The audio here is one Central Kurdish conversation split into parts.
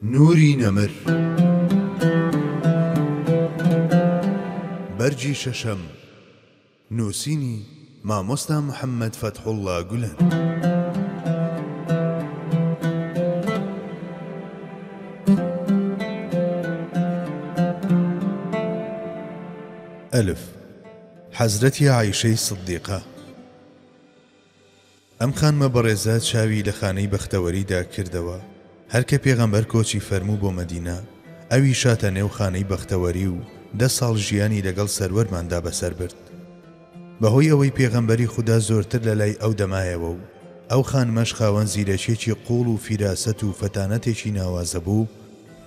نوری نەمر. بەرگی شەشەم. نووسینی، مامۆستا محەممەد فەتحوڵڵا گولەن. ئەلف، حەزرەتی عائیشەی سدیقە. ئەم خانمە بەڕێزە چاوی لە خانەی بەختەوەریدا کردەوە، هەر کە پێغەمبەر کۆچی فەرموو بۆ مەدینە، ئەویش هاتە نێو خانەی بەختەوەری و دە ساڵ ژیانی لەگەڵ سەروەرماندا بەسەر برد. بەهۆی ئەوەی پێغەمبەری خودا زۆرتر لەلای ئەو دەمایەوە و ئەو خانمەش خاوەن زیرەکیەکی قووڵ و فیراسەت و فەتانەتێکی ناوازە بوو،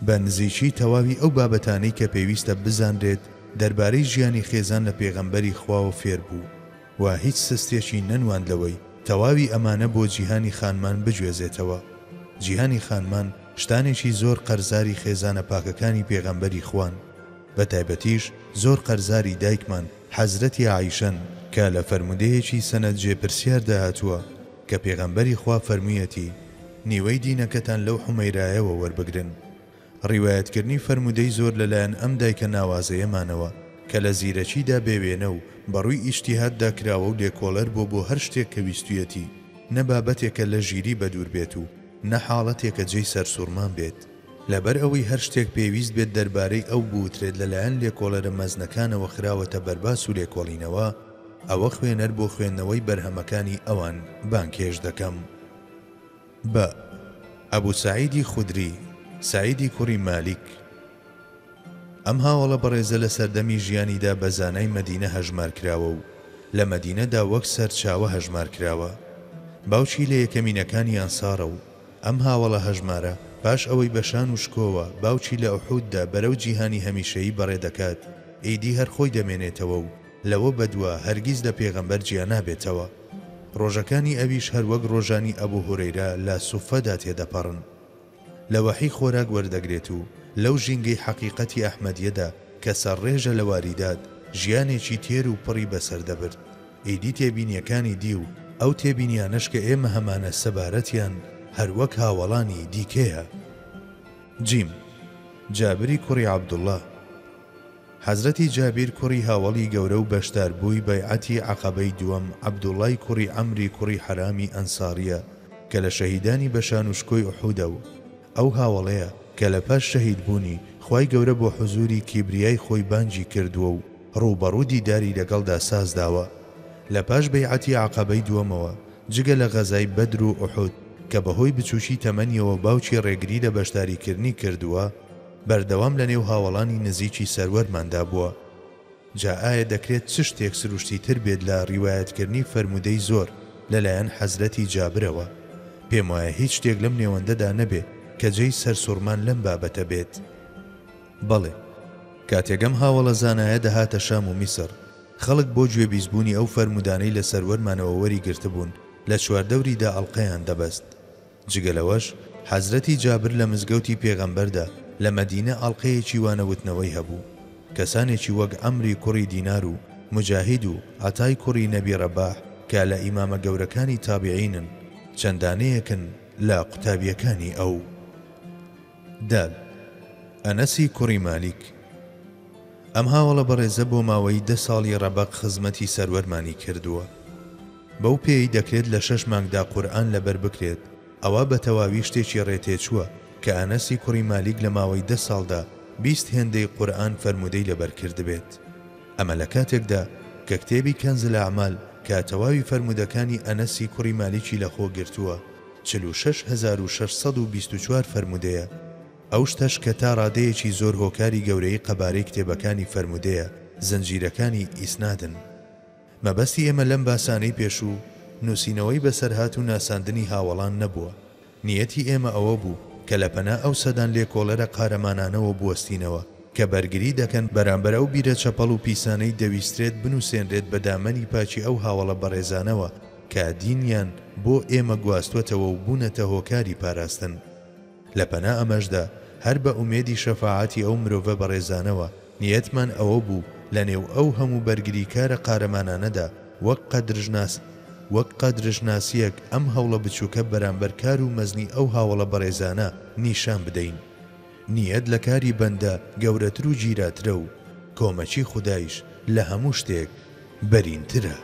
بە نزیکی تەواوی ئەو بابەتانەی کە پێویستە بزانرێت دەربارەی ژیانی خێزان لە پێغەمبەری خواوە فێر بوو. و هیچ سستێکی نەنواند لەوەی تەواوی ئەمانە بۆ جیهانی خانمان بگوێزێتەوە. جیهانی خانمان شتانێکی زۆر قەرزاری خێزانە پاکەکانی پێغەمبەری خوان، بە تایبەتیش زۆر قەرزاری دایکمان حەزرەتی عائیشەن، کە لە فەرموودەیەکی سەنەد جێ پرسیاردا هاتووە کە پێغەمبەری خوا فەرموویەتی، نیوەی دینەکەتان لەو حومەیرایەوە وەربگرن. ڕیوایەتکردنی فەرموودەی زۆر لەلایەن ئەم دایکە ناوازەیەمانەوە کە لە زیرەکیدا بێ وێنە و بە ڕووی ئیجتیهاددا کراوە و لێکۆڵەر بووە بۆ هەر شتێک کە ویستویەتی، نە بابەتێکە لە ژیری بەدوور بێت و نە حاڵەتێکە جێی سەرسوڕمان بێت. لەبەر ئەوەی هەر شتێک پێویست بێت دەربارەی ئەو بوترێت لەلایەن لێکۆڵەرە مەزنەکانەوە خراوەتە بەرباس و لێکۆڵینەوە، ئەوە خوێنەر بۆ خوێندنەوەی بەرهەمەکانی ئەوان بانگهێشت دەکەم. بە، ئەبو سەعیدی خودری، سەعیدی کوڕی مالیک. ئەم هاوەڵە بەڕێزە لە سەردەمی ژیانیدا بە زانای مەدینە هەژمار کراوە و لە مەدینەدا وەک سەرچاوە هەژمار کراوە. باوکی لە یەکەمینەکانی ئەنسارە و ئەم هاوەڵە هەژمارە پاش ئەوەی بە شان و شکۆوە باوکی لە ئوحوددا بەرەو جیهانی هەمیشەیی بەڕێ دەکات ئیدی هەر خۆی دەمێنێتەوە و لەوە بەدوا هەرگیز لە پێغەمبەر جیا نابێتەوە. ڕۆژەکانی ئەویش هەر وەک ڕۆژانی ئەبو هورەیرە لە سوففەدا تێدەپەڕن. لە وەحی خۆراک وەردەگرێت و لەو ژینگەی حەقیقەتی ئەحمەدیەدا کە سەرڕێژە لە واریدات، ژیانێکی تێر و پڕی بەسەر دەبرد. ئیدی تێبینیەکانی دی و ئەو تێبینیانەش کە ئێمە هەمانە سەبارەتیان هەر وەک هاوەڵانی دیکەیە. جیم. جابری کوڕی عەبدوڵڵا. حەزرەتی جابیر کوڕی هاوەڵی گەورە و بەشداربووی بەیعەتی عەقەبەی دووەم عەبدوڵای کوڕی عەمری کوڕی حەرامی ئەنسارییە کە لە شەهیدانی بە شان و شکۆی ئوحودە و ئەو هاوەڵەیە کە لە پاش شەهید بوونی خوای گەورە بۆ حوزوری کیبریای خۆی بانگی کردووە و ڕووبەڕوو دیداری لەگەڵدا سازداوە لە پاش بەیعەتی عەقەبەی دووەمەوە جگە لە غەزای بەدر و ئوحود کە بەهۆی بچووکی تەمەنیەوە باوکی ڕێگری لە بەشداریکردنی کردووە بەردەوام لە نێو هاوەڵانی نزیکی سەروەرماندا بووە. جا ئایا دەکرێت چ شتێک سروشتیتر بێت لە ڕیوایەتکردنی فەرموودەی زۆر لە لایەن حەزرەتی جابرەوە؟ پێم وایە هیچ شتێک لەم نێوەندەدا نەبێ کە جێی سەرسوڕمان لەم بابەتە بێت. بەڵێ، کاتێک ئەم هاوەڵە زانایە دەهاتە شام و میسر، خەڵک بۆ گوێبیستبوونی ئەو فەرموودانەی لە سەروەرمانەوە وەریگرتبوون، لە چواردەوریدا ئەڵقەیان دەبەست. جگە لەوەش حەزرەتی جابر لە مزگەوتی پێغەمبەردا لە مەدینە ئەڵقەیەکی وانەوتنەوەی هەبوو، کەسانێکی وەک عەمری کوڕی دینار و موجاهید و عەتای کوڕی نەبی ڕەباح کە لە ئیمامە گەورەکانی تابیعینن چەند دانەیەکن لە قوتابیەکانی ئەو. دال. ئەنەسی کوڕی مالیک. ئەم هاوەڵە بەڕێزە بۆ ماوەی دە ساڵی ڕەبەق خزمەتی سەروەرمانی کردووە. بەو پێیەی دەکرێت لە شەش مانگدا قورئان لەبەر بکرێت، ئەوا بە تەواوی شتێکی ڕێتێچووە کە ئەنەسی کوڕی مالیک لە ماوەی دە ساڵدا 20 هێندەی قورئان فەرموودەی لەبەر کردبێت. ئەمە لە کاتێکدا کە کتێبی کنز الاعمال کە تەواوی فەرموودەکانی ئەنەسی کوڕی مالیکی لەخۆ گرتووە 46624 فەرموودەیە، ئەو شتەش کە تا ڕادەیەکی زۆر هۆکاری گەورەیی قەبارەی کتێبەکانی فەرموودەیە، زنجیرەکانی ئیسنادن. مەبەستی ئێمە لەم باسانەی پێشوو، نووسینەوەی بەسەرهات و ناساندنی هاوەڵان نەبووە. نیەتی ئێمە ئەوە بوو کە لە پەنا ئەو سەدان لێکۆڵەرە قارەمانانەوە بوەستینەوە کە بەرگری دەکەن بەرامبەر ئەو بیرە چەپەڵ و پیسانەی دەویسترێت بنووسێنرێت بە دامەنی پاکی ئەو هاوەڵە بەڕێزانەوە کە دینیان بۆ ئێمە گواستوەتەوە و بوونەتە هۆکاری پاراستن لە پەنا ئەمەشدا هەر بە ئومێدی شەفاعەتی ئەو مرۆڤە بەڕێزانەوە نیەتمان ئەوە بوو لە نێو ئەو هەموو بەرگریکارە قارەمانانەدا وەک قەدرژناس وەک قەدرژناسیەک ئەم هەوڵە بچووکە بەرامبەر کار و مەزنی ئەو هاوەڵە بەڕێزانە نیشان بدەین. نیەت لە کاری بەندە گەورەتر و گیراترە و کۆمەکی خودایش لە هەموو شتێک بەرینترە.